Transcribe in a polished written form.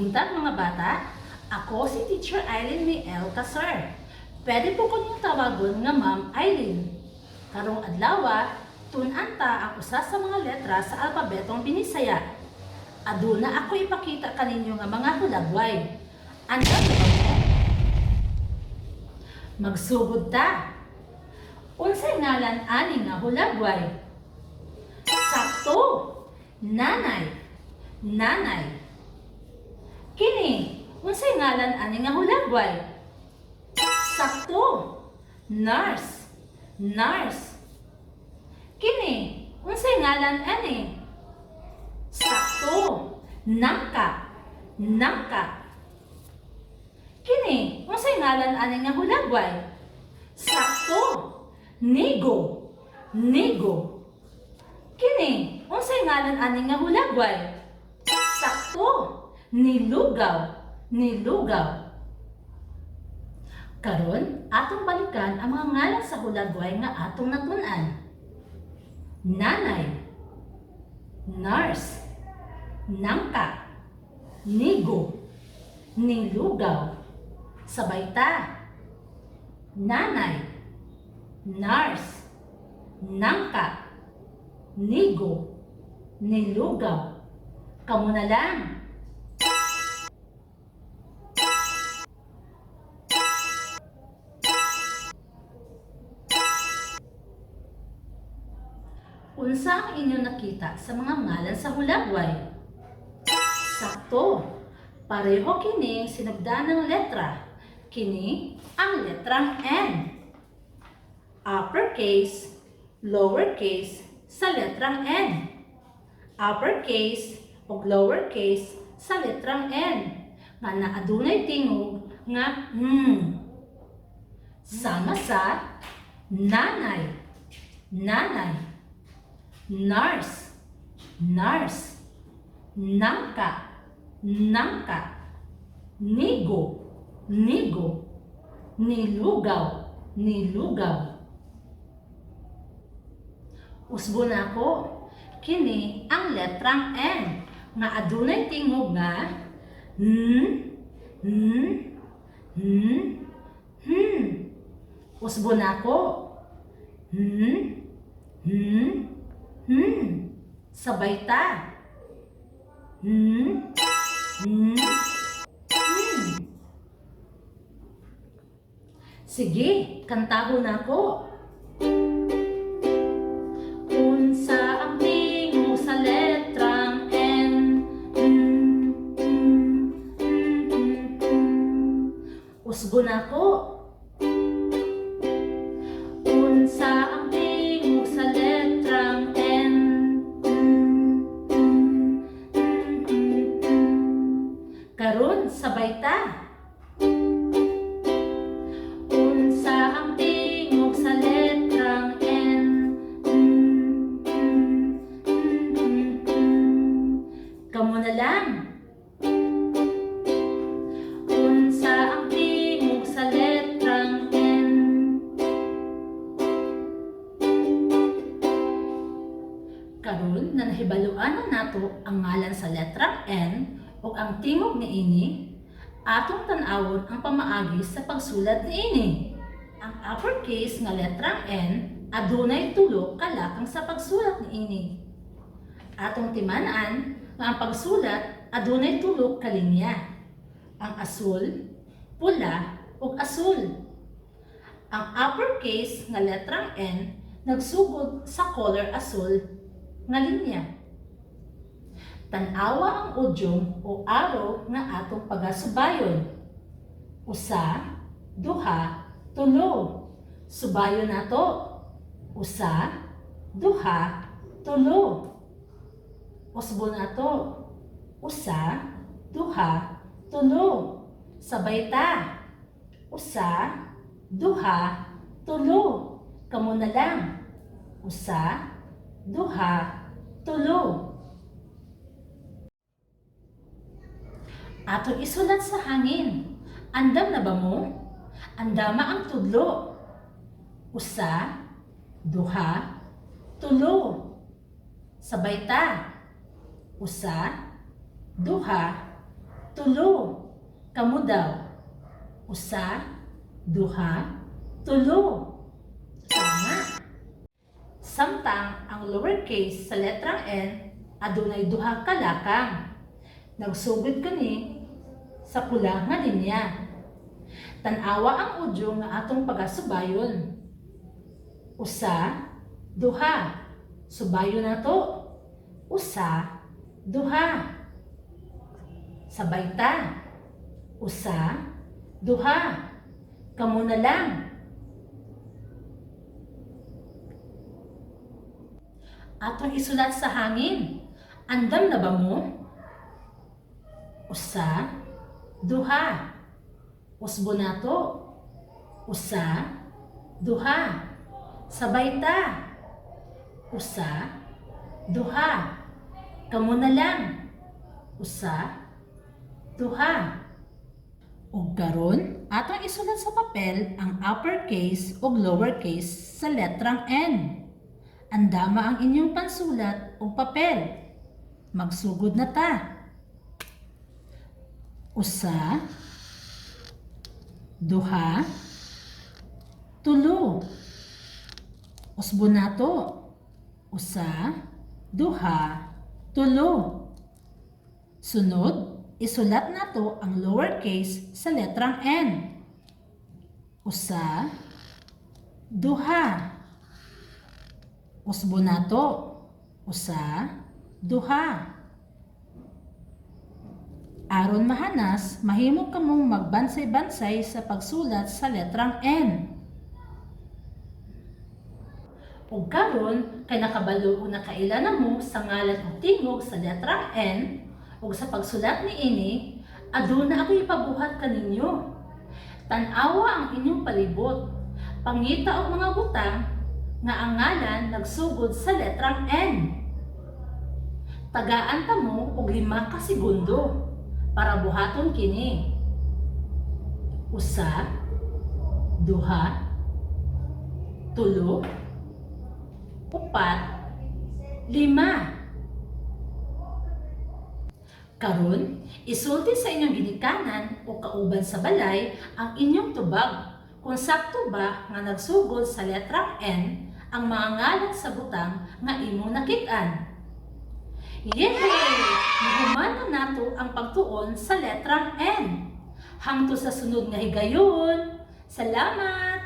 Buntag, mga bata. Ako si Teacher Eileen May L. Casar. Pwede po ko niyong tawagon nga Ma'am Eileen. Karong adlawa, tun-an ta ang usa sa mga letra sa alpabetong Binisaya. Aduna ako ipakita kaninyo nga mga hulagway. Andam na ba mo? Magsugod ta. Unsay ngalan ani nga hulagway? Sakto! Nanay. Nanay. Kini, unsay ngalan ani nga hulagway? Sakto! Nurse. Nurse. Kini, unsay ngalan ani? Sakto! Nangka. Nangka. Kini, unsay ngalan ani nga hulagway? Sakto! Nigo. Nigo. Kini, unsay ngalan ani nga hulagway? Sakto! Nilugaw. Nilugaw. Karon, atong balikan ang mga ngalan sa hulagway nga atong natun-an. Nanay, nurse, nangka, nigo, nilugaw. Sabay ta. Nanay, nurse, nangka, nigo, nilugaw. Kamo na lang. Unsa ang inyong nakita sa mga ngalan sa hulagway? Sakto! Pareho kining sinugdanang letra. Kini ang letrang N. Uppercase, lowercase sa letrang N. Uppercase ug lowercase sa letrang N nga naadunay tingog nga N. Sama sa nanay, nanay, nurse, nurse, nangka, nangka, nigo, nigo, nilugaw, nilugaw. Usbo na ako. Kini ang letrang N nga adunay tingog nga N, N, N, N. Usbo na ako. N, N, N. Sabay ta. N, N, N. Sige, kantahon na ako. Unsa ang tingog sa letrang N? N, N, N, N, N. Usbo na ako. Unsa ang tingog sa letrang N? N, N, N, N, N. Karon, sabay ta. Unsa ang tingog sa letrang N? N, N, N, N, N. Kamo na lang. Unsa ang tingog sa letrang N? Karon na nahibaluan na nato ang ngalan sa letrang N ug ang tingog niini, atong tan-awon ang pamaagi sa pagsulat niini. Ang uppercase nga letrang N adunay tulo ka lakang sa pagsulat niini. Atong timan-an nga ang pagsulat adunay tulo ka linya. Ang asul, pula ug asul. Ang uppercase nga letrang N nagsugod sa color asul nga linya. Tan-awa ang udyong o arrow nga atong pagasubayon. Usa, duha, tulo. Subayon nato. Usa, duha, tulo. Usbo nato. Usa, duha, tulo. Sabay ta. Usa, duha, tulo. Kamo na lang. Usa, duha, tulo. Atong isulat sa hangin. Andam na ba mo? Andama ang tudlo. Usa, duha, tulo. Sabay ta. Usa, duha, Tulo. Kamo daw. Usa, duha, tulo. Tama. Samtang ang lowercase sa letrang N adunay duha ka lakang. Nagsugod kani sa pula nga linya. Tan-awa ang audio nga atong pagasubayon. Usa, duha. Subayon nato. Usa, duha. Sabay ta. Usa, duha. Kamo na lang. Atong isulat sa hangin. Andam na ba mo? Usa, duha. Usbo nato. Usa, duha. Sabay ta. Usa, duha. Kamo na lang. Usa, duha. Ug karon, atong isulat sa papel ang uppercase ug lowercase sa letrang N. Andama ang inyong pansulat o papel. Magsugod na ta. Usa, duha, tulo. Usbo nato. Usa, duha, tulo. Sunod, isulat nato ang lowercase sa letrang N. Usa, duha. Usbo nato. Usa, duha. Aron mahanas, mahimo kamong magbansay-bansay sa pagsulat sa letrang N. Ug karon kay nakabalo o nakaila na mo sa ngalan ug tingog sa letrang N ug sa pagsulat niini, aduna ako'y ipabuhat kaninyo. Tan-awa ang inyong palibot. Pangita og mga butang nga ang ngalan nagsugod sa letrang N. Tagaan ta mo og 5 ka segundo para buhaton kini. Usa, duha, tulo, upat, lima. Karon, isulti sa inyong ginikanan o kauban sa balay ang inyong tubag kung sakto ba nga nagsugod sa letrang N ang mga ngalan sa butang nga imong nakit-an. Yehey! Nahuman na nato ang pagtuon sa letrang N. Hangtod sa sunod nga higayon. Salamat!